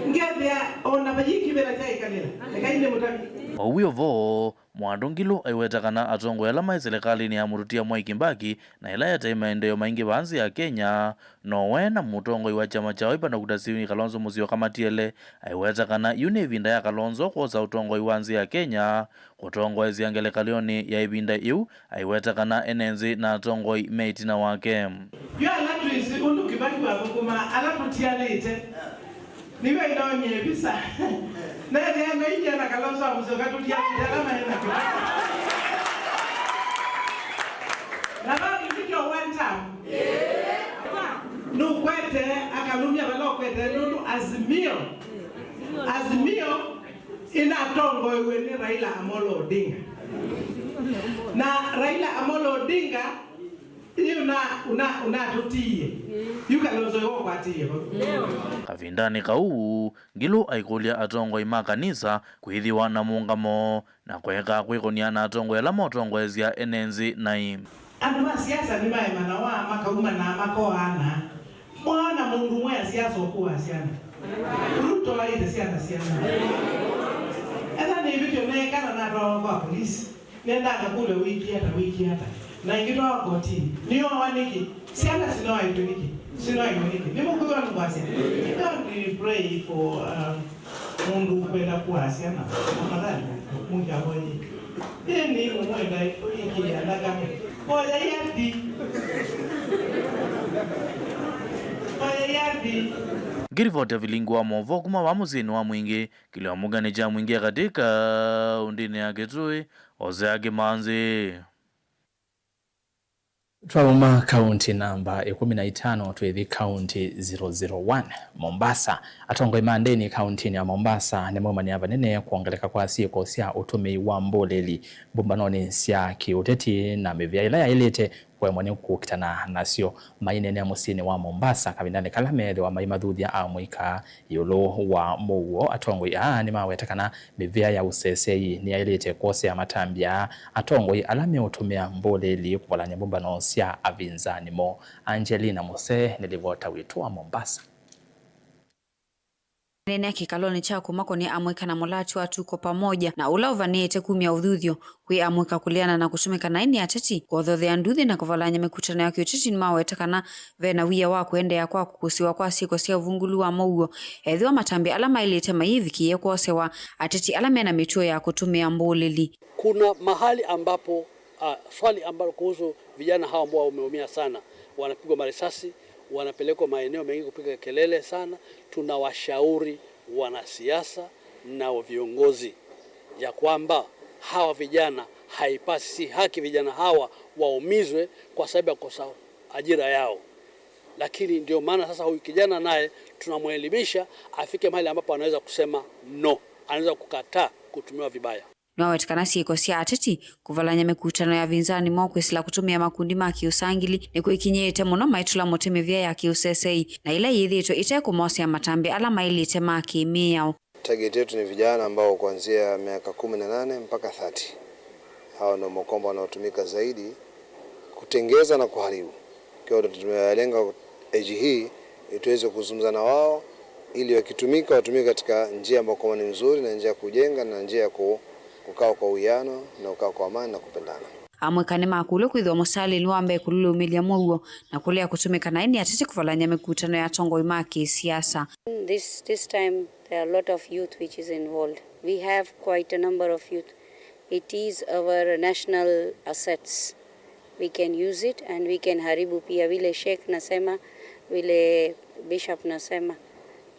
Ngethĩa o na vayĩkĩvĩla kyaĩkanĩla. Ekai nĩmũtavye. Vau wĩ o vo, Mwandu Ngilu aiweta kana atongoi ala maĩ silikalĩnĩ ya mũtũtia Mwai Kibaki na ĩla yataĩ maendeeo maingĩ vaa nthĩ ya Kenya, no we na mũtongoi wa kyama kya Wiper Doctor Stephen Kalonzo Musyoka matiele. Aiweta kana yu nĩ ĩvinda ya Kalonzo kwosa ũtongoi wa nthĩ ya Kenya kũtongoesya ngelekany'onĩ ya ĩvinda yĩu. Aiweta kana ene nthĩ na atongoi me ĩtina wake. Yu ala twĩsĩ ũndũ Kibaki wathũkũmaa ala tũtialĩte, nĩw'o ĩnonie visa. Nethĩa no inyia na Kalonzo wa Musyoka tũtialĩte ala maĩ na Kibaki. Na no nĩvikyo one term. Nũkwete akalumya vala ũkwete nũndũ Azimio, Azimio ĩnatongoe. Iwe nĩ Raila Amolo Odinga. Na Raila Amolo Odinga, yu na, una, unatũtiie. Yu Kalonzo iwe ũkwatiie vau. Kavindanĩ kau, Ngilu aikũlya atongoi ma kanisa kwĩthĩwa na mũũngamo na kũeka kwĩkũnĩa na atongoi ala motongoesya ene nzĩ naĩ. Andũ ma siasa nĩmaemanawa, makaumana, makoaana. Mwaona mũndũ ũmwe asiasa ũkũaa syana? Ruto aĩte syana syana. Etha nĩvĩtyo neekana natwawa kwa polisi. Nĩendaa nakũlya wĩkie ata, wĩkie ata. Na ĩngĩtwawa kotinĩ. Nĩyoawa nĩkĩ? Syana sinoaĩtwe nĩkĩ? Sinoaĩtwe nĩkĩ? Nĩmũkwĩw'a nĩkwasya? Don't pray for, um, mũndũ ũkwenda kũaa syana. Tafadhali, mũkavoye. Ĩĩ nĩ mũmwenda ĩkĩĩa ndakame. Voyai athi. Voyai athi. Ngĩrivoti ya vilingi wa maũvoo kuma vaa mũsyĩnĩ wa Mwingĩ, kĩlĩo mũka nĩ kya Mwingĩ ya katĩ kaũntĩnĩ ya Kitui, Hosea Kĩmanzi. Twauma kaunti namba ĩkũmi na itano twĩthi kaunti zero zero one, Mombasa. Atongoi ma ndĩni kauntinĩ ya Mombasa nĩmaumania vanene kwongeleka kwa syĩko sya ũtũmĩi wa mbũlĩli mbũmbanonĩ sya kĩũteti na mĩvĩa ĩla yaĩlĩte kũemwa nĩ kũkitana nasyo. Maineenea mũsyĩnĩ wa Mombasa kavindanĩ kala meethĩwa maimathuthya amũika ĩũlũ wa mũuo, atongoi aa nĩmaweta kana mĩvĩa ya ũseseĩ nĩyaĩlĩte kwosea matambya atongoi ala meũtũmĩa mbũlĩli kũvalany'a mbũmbano sya avinzani moo. Angelina Mose nĩ livota witũ wa Mombasa. Aneenea kĩkalonĩ kya kũmakonĩa amũika na mũlatĩ wa Tuko Pamoja na ũla ũvanĩĩte kumya ũthuthyo kwĩ amũika kũleana na kũtũmĩka naĩ nĩ ateti kũthothea nduthi na kũvalany'a mĩkutano ya kĩũteti. Nĩmaweta kana ve na wia wa kũendeea kwa kũkũsĩwa kwa syĩko sya ũvungũlu wa mũuo ethĩwa matambya ala maĩlĩte mayĩvikĩĩe kwosewa. Ateti ala me na mĩtuo ya kũtũmĩa mbũlĩli. Kuna mahali ambapo, ah, swali ambalo kuhusu vijana hawa ambao wameumia sana, wanapigwa marisasi, wanapelekwa maeneo mengi kupiga kelele sana. Tunawashauri wanasiasa na viongozi ya kwamba hawa vijana, haipasi, si haki vijana hawa waumizwe kwa sababu ya kukosa ajira yao. Lakini ndio maana sasa huyu kijana naye tunamwelimisha afike mahali ambapo anaweza kusema no, anaweza kukataa kutumiwa vibaya. Nĩwaweta kana syĩko sya ateti kũvalany'a mĩkutano ya avinzani moo kwĩsĩla kũtũmĩa makundi ma kĩũsangili nĩkwĩkinyĩĩte mũno maitũla mũtĩ mĩvĩa ya kĩũseseĩ na ĩla yĩthĩĩtwe ĩte kũmosea matambya ala maĩlĩte ma kĩmĩao. Target yetu ni vijana ambao kuanzia miaka kumi na nane mpaka thirty. Hao ndio mkombo wanaotumika zaidi kutengeza na kuharibu. Kwa hiyo tumewalenga age hii ili tuweze kuzungumza na wao ili wakitumika watumike katika njia ambayo kwamba ni nzuri na njia ya kujenga na njia ya ku-, kukaa kwa uwiano na kukaa kwa amani na kupendana. Amũika nĩmakũlw'a kwĩthĩwa mũsalĩnĩ wa mbee kũlũlũmĩlya mũuo na kũlea kũtũmĩka naĩ nĩ ateti kũvalany'a mĩkutano ya atongoi ma kĩsiasa. This, this time there are a lot of youth which is involved. We have quite a number of youth. It is our national assets. We can use it and we can haribu pia, vile Sheikh nasema, vile Bishop nasema.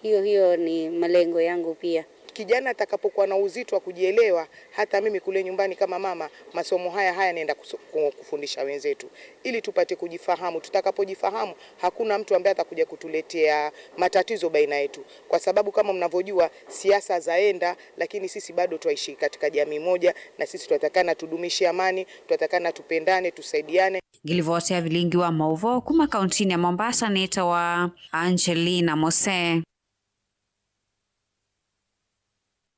Hiyo, hiyo ni malengo yangu pia. Kijana atakapokuwa na uzito wa kujielewa, hata mimi kule nyumbani kama mama, masomo haya, haya naenda kuso-, ku-, kufundisha wenzetu, ili tupate kujifahamu. Tutakapojifahamu, hakuna mtu ambaye atakuja kutuletea matatizo baina yetu, kwa sababu kama mnavyojua, siasa zaenda, lakini sisi bado twaishi katika jamii moja, na sisi twatakana tudumishe amani, twatakana tupendane, tusaidiane. Ngĩlivoti ya vilingi wa maũvoo kuma kauntinĩ ya Mombasa nĩtawa Angelina Mose.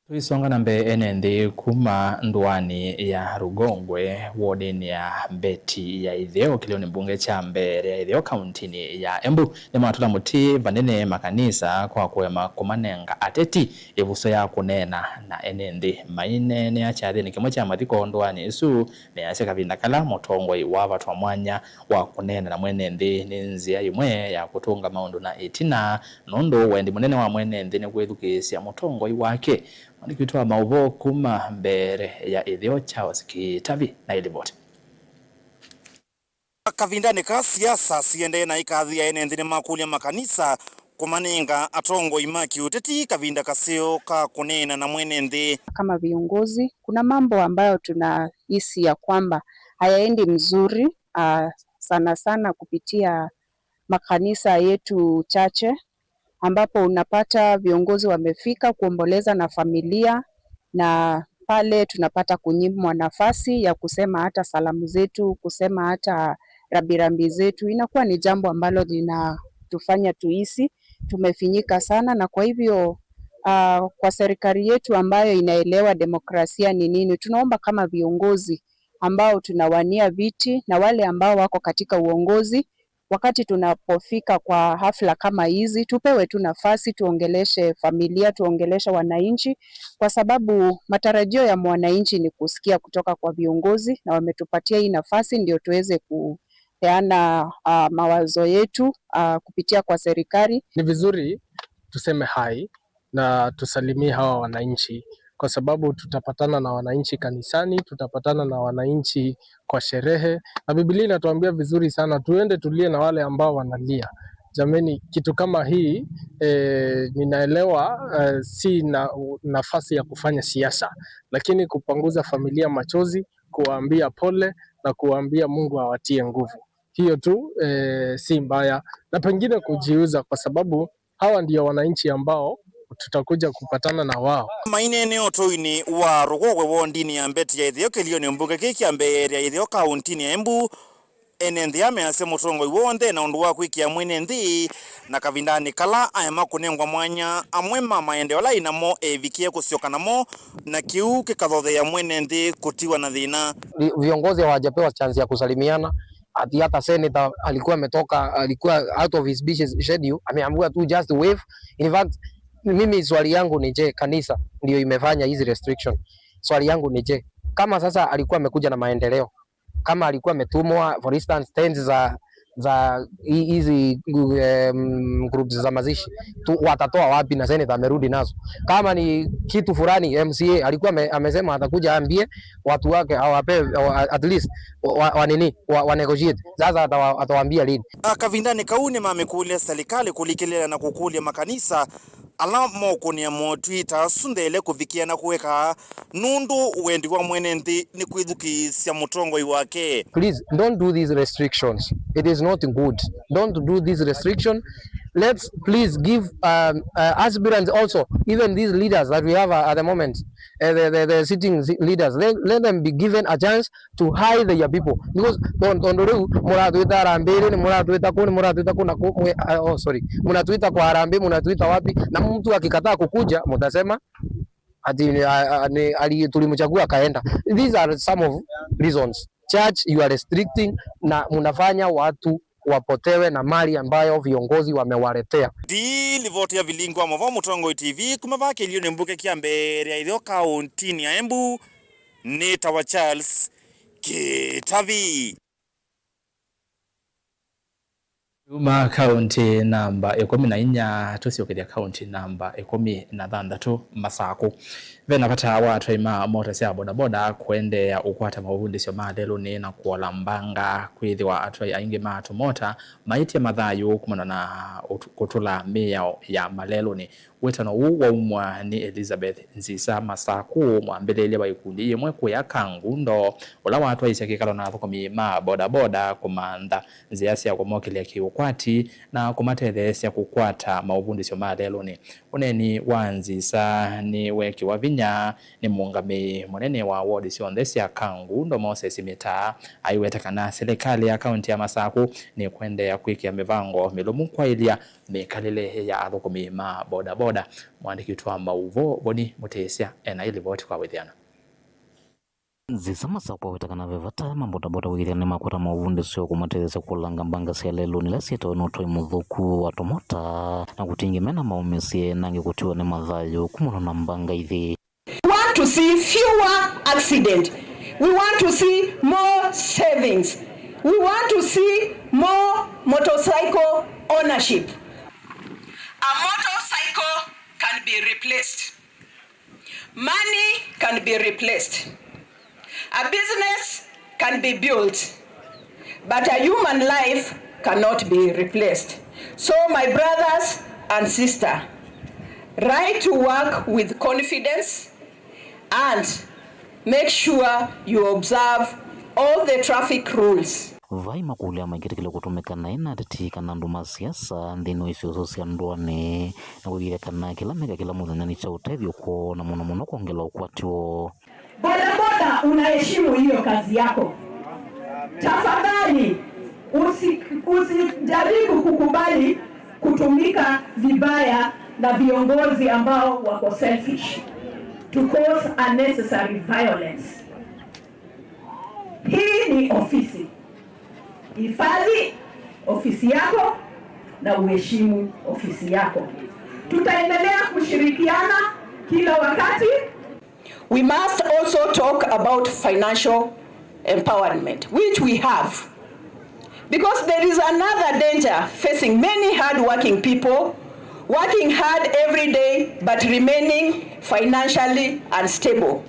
Tũisonga na mbee, ene nthĩ kuma ndũanĩ ya Rugongwe, wodinĩ ya Mbeti ya Ĩtheo, kĩlĩonĩ mbunge kya Mbeere ya Ĩtheo, kauntinĩ ya Embu, nĩmatũla mũtĩ vanene makanisa kwa kũema kũmanenga ateti ĩvuso ya kũneena na ene nthĩ. Maineenea kyathĩnĩ kĩmwe kya mathiko ndũanĩ ĩsu, measya kavinda kala mũtongoi wavatwa mwanya wa kũneena na mwene nthĩ nĩ nzĩa ĩmwe ya kũtũnga maũndũ na ĩtina, nũndũ wendi mũnene wa mwene nthĩ nĩ kwĩthukĩĩsya mũtongoi wake. Mwandĩki witũ wa maũvoo kuma Mbeere ya Ĩtheo, Charles Kĩtavi, na ĩlivoti. Kavindanĩ kaa siasa siendee na ĩkathi ya ene nthĩ nĩmakũlya makanisa kũmanenga atongoi ma kĩũteti kavinda kaseo ka kũneena na mwene nthĩ. Kama viongozi, kuna mambo ambayo tunahisi ya kwamba hayaendi mzuri, ah, sana sana kupitia makanisa yetu chache, ambapo unapata viongozi wamefika kuomboleza na familia, na pale tunapata kunyimwa nafasi ya kusema hata salamu zetu, kusema hata rambirambi zetu, inakuwa ni jambo ambalo linatufanya tuhisi tumefinyika sana. Na kwa hivyo, ah, kwa serikali yetu ambayo inaelewa demokrasia ni nini, tunaomba kama viongozi ambao tunawania viti na wale ambao wako katika uongozi, wakati tunapofika kwa hafla kama hizi, tupewe tu nafasi, tuongeleshe familia, tuongeleshe wananchi, kwa sababu matarajio ya mwananchi ni kusikia kutoka kwa viongozi, na wametupatia hii nafasi ndio tuweze kupeana, ah, mawazo yetu, ah, kupitia kwa serikali. Ni vizuri tuseme hai na tusalimie hawa wananchi, kwa sababu tutapatana na wananchi kanisani, tutapatana na wananchi kwa sherehe, na Biblia inatuambia vizuri sana, tuende tulie na wale ambao wanalia. Jameni, kitu kama hii, eh, ninaelewa, eh, si na, nafasi ya kufanya siasa, lakini kupanguza familia machozi, kuwaambia pole na kuwaambia Mungu awatie nguvu. Hiyo tu, eh, si mbaya, na pengine kujiuza, kwa sababu hawa ndio wananchi ambao tutakuja kupatana na wao. Mainene ũtũinĩ wa Rũkũngwe wondinĩ ya Mbeti ya Ĩtheo kĩlĩonĩ mbunge kĩĩ kya Mbeere ya Ĩtheo kaũntĩnĩ ya Embu, ene nthĩ aa measya mũtongoi w'onthe na ũndũ wa kwĩkĩa mwene nthĩ, na kavindanĩ kala aema kũnengwa mwanya, amwe ma maendeeo ala aĩ namo eevikĩe kũsyoka namo, na kĩu kĩkathotheea mwene nthĩ kũtiwa na thĩna. Vi-, viongozi hawajapewa chance ya kusalimiana. Ati hata senator alikuwa ametoka, alikuwa out of his busy schedule, ameambiwa tu just wave. In fact, mimi swali yangu ni je, kanisa ndio imefanya hizi restriction. Swali yangu ni je, kama sasa alikuwa amekuja na maendeleo, kama alikuwa ametumwa, for instance, tents za, za hi-, hizi, um, groups za mazishi tu, watatoa wapi na senator amerudi nazo? Kama ni kitu fulani, M C A alikuwa ame-, amesema atakuja aambie watu wake, awape, awa-, at least wa, wa, wa nini, wa, wa negotiate. Sasa atawa-, atawaambia lini? A, kavindanĩ kau nĩmamĩkũlya silikalĩ kũlikĩlĩla na kũkũlya makanisa ala mokũnĩa motwi ta asu nthele kũvikĩa na kũeka, nũndũ wendi wa mwene nthĩ nĩ kwĩthukĩĩsya mũtongoi wake. Please, don't do these restrictions. It is not good. Don't do this restriction. Let's please give, um, uh, aspirants also, even these leaders that we have, uh, at the moment, uh, the, the, the sitting si-, leaders, let, let them be given a chance to hide their people. Because ton-, tondũ rĩu mũratwĩta Harambee, nĩ mũratwĩta kũ, nĩ mũratwĩta kũ na kũ, mwĩ-, uh, oh, sorry, mũnatwĩta kwa Harambee, mũnatwĩta wapi, na mtu akikataa kukuja, mtasema ati, a, a, ni, ali-, tulimchagua akaenda. These are some of reasons. Church, you are restricting na mnafanya watu wapotewe na mali ambayo viongozi wamewaletea. Ndi livoti ya Vilingi wa Mavoo Mũtongoi T V kuma vaa kĩlĩonĩ mbunge kya Mbeere ya Ĩtheo kaũntĩnĩ ya Embu, nĩtawa Charles Kĩtavi. Kuma kaũntĩ namba ĩkũmi na inya, tũsyokethya kaũntĩ namba ĩkũmi na thanthatũ, Masakũ. Ve na vata wa atwai ma mota sya bodaboda kũendeea ũkwata maũvundĩsyo ma lelũnĩ na kũola mbanga, kwĩthĩwa atwai aingĩ ma tũmota maĩtye mathayũ kumana na ũtu-, kũtũla mĩao ya malelũnĩ. Wĩtano ũũ waumw'a nĩ Elizabeth Nzisa Masakũ, mwambĩlĩĩlya wa ĩkundi yĩmwe kũya Kangundo, ũla watwaĩĩsya kĩkalo na athũkũmi ma bodaboda kũmantha nzĩa sya kũmokĩlya kĩũkwati na kũmatetheesya kũkwata maũvundĩsyo ma lelũnĩ. Ũneeni wa Nzisa nĩweekĩwa vinya nĩ mũũngamĩi mũnene wa wodi syonthe sya Kangundo, Moses Mitaa, aiweta kana silikalĩ ya kaũntĩ ya Masakũ nĩkũendeea kwĩkĩa mĩvango mĩlũmu kwaĩlya mĩkalĩle ya athũkũmi ma bodaboda. Mũandĩki witũ wa maũvoo, Voni Mũtĩsya, ena ĩ livoti kwa wĩthĩano. Nzisa Masakũ aweta kana ve vata ma bodaboda kwĩkĩĩthya nĩmakwata maũvundĩsyo kũmatetheesya kũlanga mbanga sya lelũnĩ ila syĩtawe nĩ ũtwai mũthũku wa tũmota, na kũtingĩ mena maũmĩsye nangĩ kũtiwa nĩ mathayũ kumana na mbanga ithi. We want to see fewer accident. We want to see more savings. We want to see more motorcycle ownership. A motorcycle can be replaced. Money can be replaced. A business can be built. But a human life cannot be replaced. So, my brothers and sister, ride to work with confidence and make sure you observe all the traffic rules. Vai makũlyo maikĩtĩkĩlwe kũtũmĩka naĩ na ateti kana andũ ma siasa nthĩnĩ wa isio sya ndũanĩ, na kũĩkĩĩthya kana kĩla meka kĩla mũthenya nĩ kya ũtethyo kwoo, na mũno mũno kwongela ũkwati woo. Unaheshimu hiyo kazi yako. Tafadhali, usi-, usijaribu kukubali kutumika vibaya na viongozi ambao wako selfish to cause unnecessary violence. Hii ni ofisi. Hifadhi ofisi yako na uheshimu ofisi yako. Tutaendelea kushirikiana kila wakati. We must also talk about financial empowerment, which we have. Because there is another danger facing many hard-working people, working hard every day but remaining financially unstable.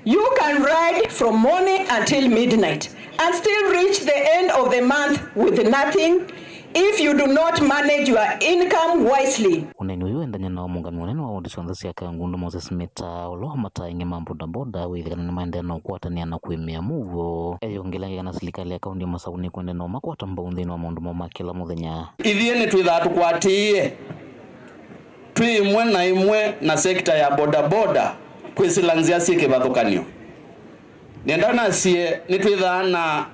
You can ride from morning until midnight and still reach the end of the month with nothing if you do not manage your income wisely. Ũneeni ũyũ waendany'a na mũũngamĩi mũnene wa wodi syonthe sya Kangundo, Moses Mita, ũla wamataĩe ma bodaboda wĩthĩe kana nĩmaendeea na ũkwatanĩa na kũĩmĩa mũuo. Eyongelangya kana silikalĩ ya kaunti ya Masaku nĩkwenda na ũmakwata mbau nthĩnĩ wa maũndũ moo ma kĩla mũthenya. Ithyĩ nĩtwĩthaa tũkwatĩĩe twĩ ĩmwe na ĩmwe na sekita ya bodaboda kwĩsĩla nzĩa syĩ kĩvathũkany'o. Nĩenda nasye nĩtwĩthaa na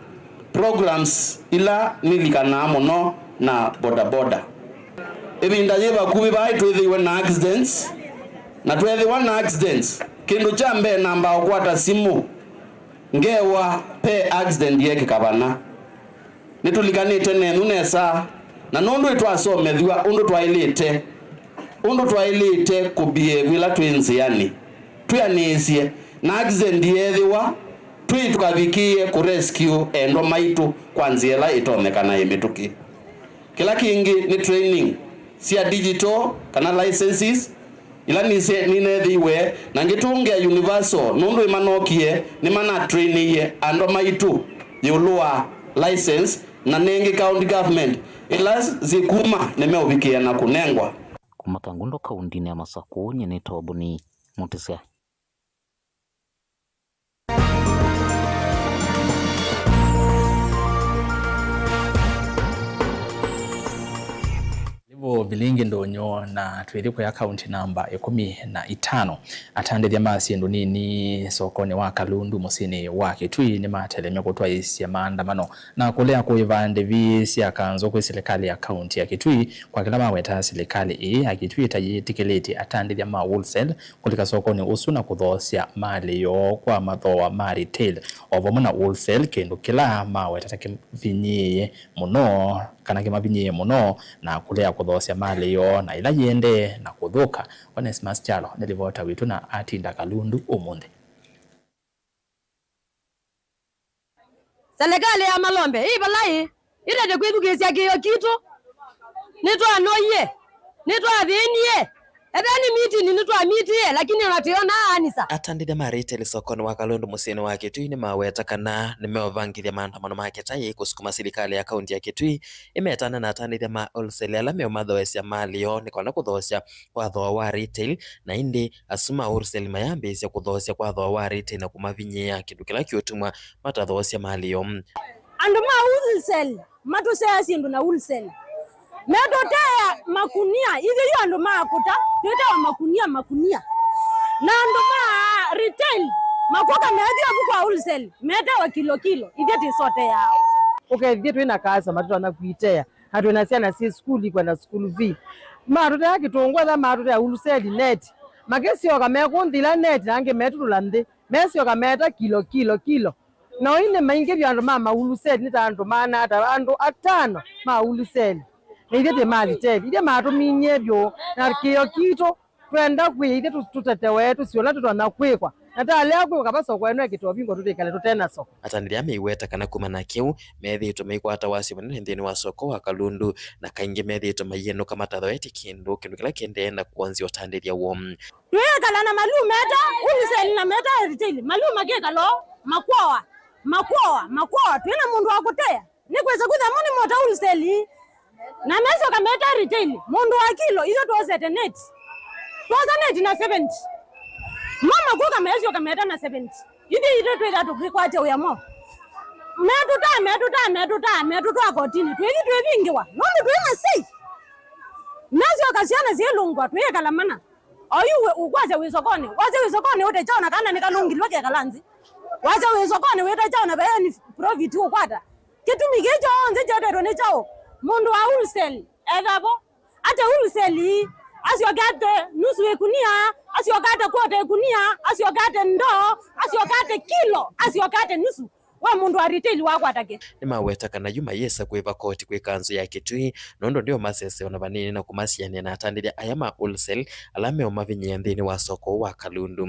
programs ila nilikanaa mũno na bodaboda. Ĩvinda yĩ vakuvĩ vaa twĩthĩiwe na accidents, na tweethĩwa na accidents, kĩndũ kya mbee nambaa ũkwata simũ ngewa pe accident yeekĩka vana. Nĩtũlikanĩte nenyu nesa, na nũndũ nĩtwasomethw'a ũndũ twaĩlĩte, ũndũ twaĩlĩte kũbehave ĩla twĩ nzĩanĩ, twĩanĩĩsye, na accident yeethĩwa twĩ tũkavikĩĩe kũ rescue endwa maitũ kwa nzĩa ĩla ĩtonyeka na ĩ mĩtũkĩ. Kĩla kĩngĩ nĩ training sya digital kana licenses, ila nise-, nineethĩiwe na ngĩtũngĩa Universal, nũndũ ĩmanokie nĩmanatrainĩie andũ maitũ ĩũlũ wa license, na nengĩ county government ila syĩkuma nĩmeũvikĩĩa na kũnengwa. Kuma Kangundo kaundinĩ ya Masakũ, nyie nĩ Tobuni Mũtĩsya. Livo vilingi ndũnyũ na twĩthi kũya kaunti namba ĩkũmi na itano. Atandĩthya ma syĩndũ nini sokonĩ wa Kalundu mũsyĩnĩ wa Kitui nĩmatelemya kũtwaĩĩsya maandamano na kũlea kũĩva ndĩvi sya kanzũ kwĩ silikalĩ ya kaunti ya Kitui kwa kĩla maweta silikalĩ ĩĩ ya Kitui ta yĩtĩkĩlĩtye atandĩthya ma wholesale kũlika sokonĩ ũsu na kũthoosya malĩ yoo kwa mathooa ma retail o vamwe na wholesale, kĩndũ kĩla maweta ta kĩvinyĩĩe mũno, kana kĩmavinyĩĩe mũno na kũlea kũthoosya malĩ yoo na ĩla yĩendee na kũthũka. Onesmus Kyalo nĩ livota witũ na atinda Kalundu ũmũnthĩ. Selekalĩ ya malombe ĩ vala ĩ? Ĩtete kwĩthukĩĩsya kĩĩo kitũ. Nĩtwanoie, nĩtwathĩnie. Ethĩwa nĩ mitini nĩtwamitie, lakini ona tũyonaa anisa. Atandĩthya ma retail sokonĩ wa Kalundu mũsyĩnĩ wa Kitui nĩmaweta kana nĩmeũvangĩthya maandamano ma kĩtaĩ kũsukuma silikalĩ ya kaunti ya Kitui ĩmetane na atandĩthya ma wholesale ala meũmathoosya malĩ yoo nĩ kana kũthoosya kwa thooa wa retail, na ĩndĩ asu ma wholesale mayambĩĩsya kũthoosya kwa thooa wa retail na kũmavinyĩĩa, kĩndũ kĩla kĩũtuma matathoosya malĩ yoo. Andũ ma wholesale matũseaa syĩndũ na wholesale. Metũtea makunia, ithyĩ yu andũ ma kũta twĩtawa makunia, makunia. Na andũ ma retail makoka methĩwa vu kwa wholesale, metawa kilo kilo, ithyĩ tĩsoteaa. Ũkethie twĩ na customer tũtonya kwĩtea. Na twĩ na syana syĩ sukulu ikwenda school fee. Matũtea kĩtũngũ, ethĩwa matũtea wholesale net. Makĩsyoka mekũnthĩ ila net, na angĩ metũtũla nthĩ. Mesyoka meeta kilo, kilo, kilo. Na ĩndĩ maingĩ vyũ andũ ma ma wholesale nĩ ta andũ maana ata, andũ atano ma wholesale. Na ithyĩ twĩ ma retail. Ithyĩ matũminyie vyũ, na kĩĩo kitũ twenda kwĩ ithyĩ tũ-, tũtetewe, tũsye ũla tũtonya kwĩkwa. Na talea kwĩkwa kava soko ĩno ĩkĩtovingo tũtĩkale tũte na soko. Atandĩthya meiweta kana kumana na kĩu, methĩĩtwe maikwata wasyo mũnene nthĩnĩ wa soko wa Kalundu, na kaingĩ methĩĩtwe maienũka matathoetye kĩndũ, kĩndũ kĩla kĩendee na kwonzya ũtandĩthya woo. Twĩĩkala na maluu meta wholesale na meta retail. Maluu makĩkala o makwoa, makwoa, makwoa. Twĩ na mũndũ wa kũtea. Nĩkwĩsa kwĩthĩa mo nĩmota wholesale, na mesyoka meta retail, mũndũ wa kilo, ithyĩ twosete net. Twosa net na seventy. Mo makũka mesyoka meta na seventy. Ithyĩ itũ twĩtha tũkĩkwatya wĩa mo. Metũtaa, metũtaa, metũtaa, metũtwaa kotinĩ. Twĩthi twĩvingĩwa, nũndũ twĩ na sei. Mesyoka syana syĩlũngwa, twĩĩkala mana. Oyu we-, wasya wĩ sokoni, wasya wĩ sokoni ũte kyaũ na kana nĩkalũngilwe kekala nthĩ. Wasya wĩ sokoni wĩta kyaũ na vaeni profit ũkwata. Kĩtumi kĩ kyonthe kyotetwe nĩ kyaũ? Mũndũ wa wholesale ethavo. Ate wholesale ii, asyoka ate nusu ĩkunia, asyoka ate kwota ĩkunia, asyoka ate ndoo, asyoka ate kilo, asyoka ate nusu. We mũndũ wa retail wakwata kĩ? Nĩmaweta kana yu mayĩsa kũĩva koti kwĩ kanzũ ya Kitui, nũndũ ndio masese ona vanini na kũmasianĩa na atandĩthya aya ma wholesale ala meũmavinyĩĩa nthĩnĩ wa soko wa Kalundu.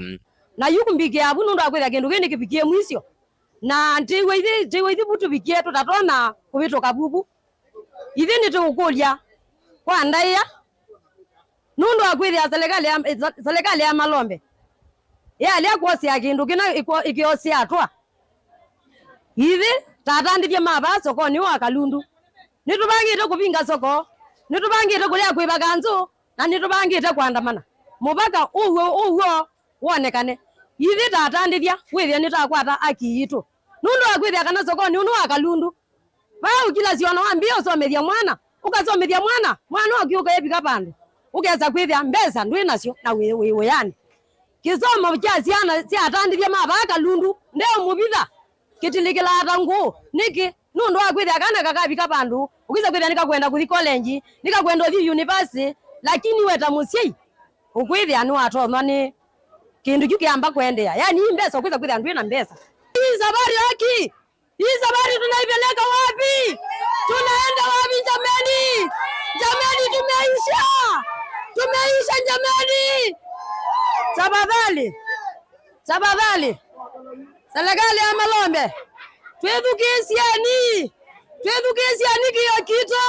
Na yu mbikĩa vu nũndũ wa kwĩthĩa kĩndũ kĩĩ nĩkĩvikie mwisyo. Na ndĩw'a ithi, ndĩw'a ithi vu tũvikie tũtatona kũvĩtũka vuvu. Ithi nĩtũkũlya kwa ndaĩa, nũndũ wa kwĩthĩa serikali ya, serikali ya Malombe yalea kwosea kĩndũ kĩna ĩkwo-, ĩkĩosea atũa. Ithi ta atandĩthya ma vaa sokoni wa Kalundu, nĩtũvangĩte kũvinga soko, nĩtũvangĩte kũlea kwĩva kanzũ, na nĩtũvangĩte kũandamana mũvaka ũw'o, ũw'o wonekane. Ithi ta atandĩthya wĩthĩe nĩtakwata aki yitũ, nũndũ wa kwĩthĩa kana sokoni ũnũ wa Kalundu, vaa ũkilasi ona wambĩĩa ũsomethya mwana, ũkasomethya mwana, mwana ũkiũka ĩvika vandũ, ũkesa kwĩthĩa mbesa ndwĩ nasyo na wĩ, wĩ wĩanĩ. Kĩsomo kya syana sya atandĩthya ma vaa Kalundu ndeũmũvitha, kĩtilĩkĩlaa ta ngũũ. Nĩkĩ? Nũndũ wa kwĩthĩa kana kakavika vandũ, ũkĩsa kwĩthĩa nĩkakwenda kũthi college, nĩkakwenda ũthi university, lakini we ta mũsyai, ũkwĩthĩa nĩwatonywa nĩ kĩndũ kyu kĩamba kũendeea. Yani, hii mbesa, ũkwĩsa kwĩthĩa ndwĩ na mbesa. Hii safari haki, hii safari tunaipeleka wapi? Tunaenda wapi jameni? Jameni, tumeisha, tumeisha jameni. Tafadhali, tafadhali, serikali ya Malombe, twĩthukĩĩsyeni, twĩthukĩĩsyeni kĩyo kitũ,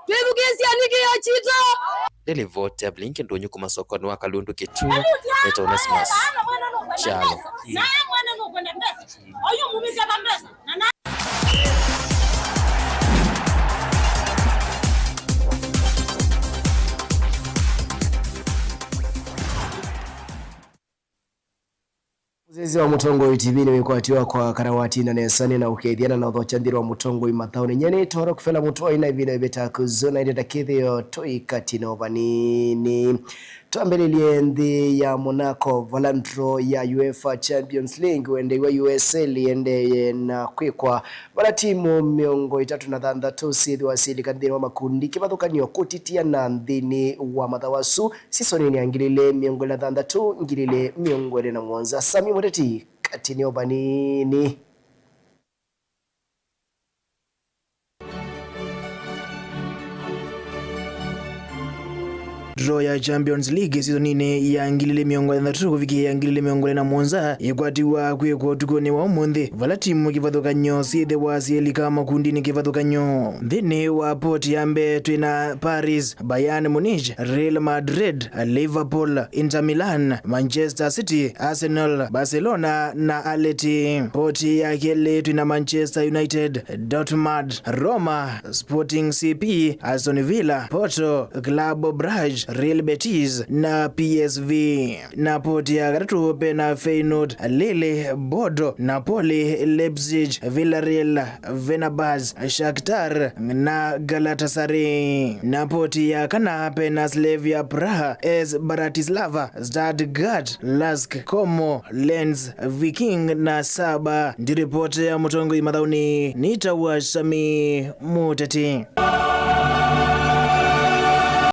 twĩthukĩĩsyeni kĩyo kitũ. Nĩ ripoti ya Blink Ndũnyũ kuma sokoni wa Kalundu Kitui, nĩtawa Onesmus Kyalo. Mũsyaĩĩsya wa Mũtongoi T V nĩ wĩkwatyo wakwa kana watina nesa nĩ na ũkethya na nothokya nthĩnĩ wa Mũtongoi mathaũnĩ. Nyie nĩ Toro Kufela Mũtwai na ĩvinda ĩvĩta kũzona ĩndĩ ndakĩthĩo tũikatine o vanini. Twambĩlĩlye nthĩ ya Monaco, vala draw ya UEFA Champions League wendeew'a U S A ĩendee na kwĩkwa, vala timu mĩongo ĩtatũ na thanthatũ syĩthĩwa syĩlika nthĩnĩ wa makundi kĩvathũkany'o kũtitiana nthĩnĩ wa mathaũ asu. Sisonini ya ngili ilĩ mĩongo ĩlĩ na thanthatũ, ngili ilĩ mĩongo ĩlĩ na mũonza. Sami Mũteti katĩnĩ o vanini. Draw ya Champions League seasonini ya ngili ilĩ mĩongo ĩthanthatũ kũvikĩĩa ngili ilĩ mĩongo ĩlĩ na mũonza ĩkwatiwa kwĩkwa ũtukũnĩ wa ũmũnthĩ, vala timu kĩvathũkany'o syĩthĩwa syĩlika makundinĩ kĩvathũkany'o. Nthĩnĩ wa poti ya mbee twĩ na Paris, Bayern Munich, Real Madrid, Liverpool, Inter Milan, Manchester City, Arsenal, Barcelona na Atleti. Poti ya kelĩ twĩ na Manchester United, Dortmund, Roma, Sporting C P, Aston Villa, Porto, Club Brugge, Real Betis na P S V. Na poti ya katatũ ve na Feyenoord, Lille, Bodo, Napoli, Leipzig, Villarreal, Fenerbahce, Shakhtar na Galatasaray. Na poti ya kana ve na Slavia Praha, S Bratislava, Stuttgart, Lask, Como, Linz, Viking na Saba. Ndi ripoti ya Mũtongoi mathaũnĩ nĩtawa Sami Mũteti.